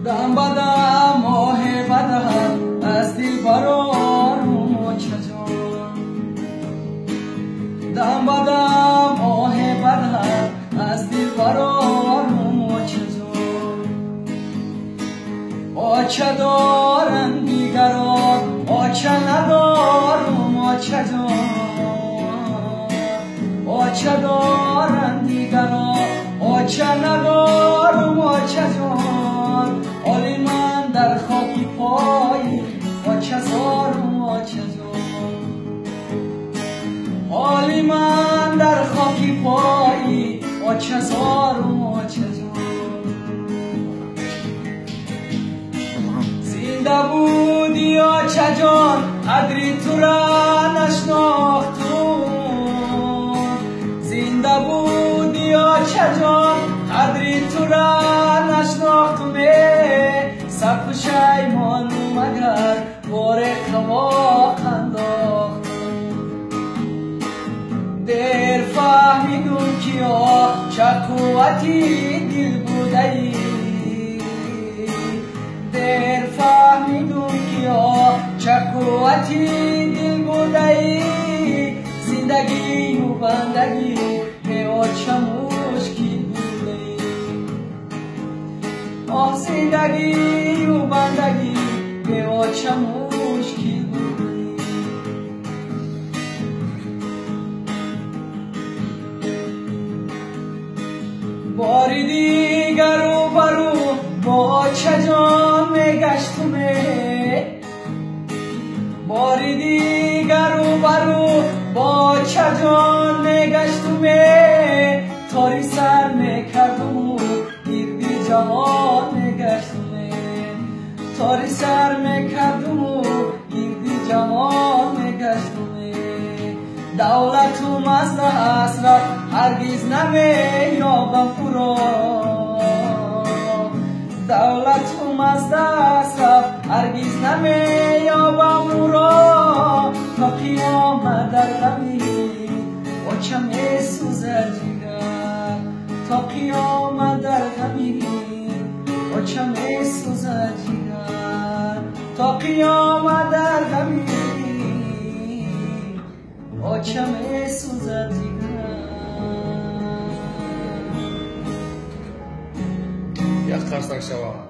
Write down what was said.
Дам ба дам оҳе бадам аз дил барорум очаҷон. Дам ба дам оҳе бадам аз дил барорум очаҷон. Оча доранд дигарон, оча надорум очаҷон. Оча доранд дигарон, оча надорум очаҷон. Оли ман дар хоки пои оча зорум очаҷон. Оли ман дар хоки пои оча зорум очаҷон. Зинда буди очаҷон, қадри тура нашнохтум. Зинда буди очаҷон, қадри тура нашнохтум. Сарпӯшаймону магар боре қавоқ андохтум. Дер фаҳмидум ки оча қуввати дил будаӣ. Дер фаҳмидум ки оча қуввати дил будаӣ. Зиндагию бандагӣ бе оча мушкил будаӣ. Оҳ, зиндагию бандагӣ бе оча мушкил будаӣ. Бори дигар рӯбарӯ бо очаҷон мегаштуме. Бори дигар рӯбарӯ бо очаҷон мегаштуме. Тори сар мекардуму гирди ҷамол мегаштуме. Тори сар мекардуму гирди ҷамол мегаштуме. Давлату аз даст рафт, ҳаргиз намеёбам ӯро. Давлату аз даст рафт, ҳаргиз намеёбам ӯро. То қиёмат дар ғами оча месӯзад ҷигар. То қиёмат дар ғами оча месӯзад ҷигар. То қиёмат дар ғами оча месӯзад ҷигар. Як қарсак шава.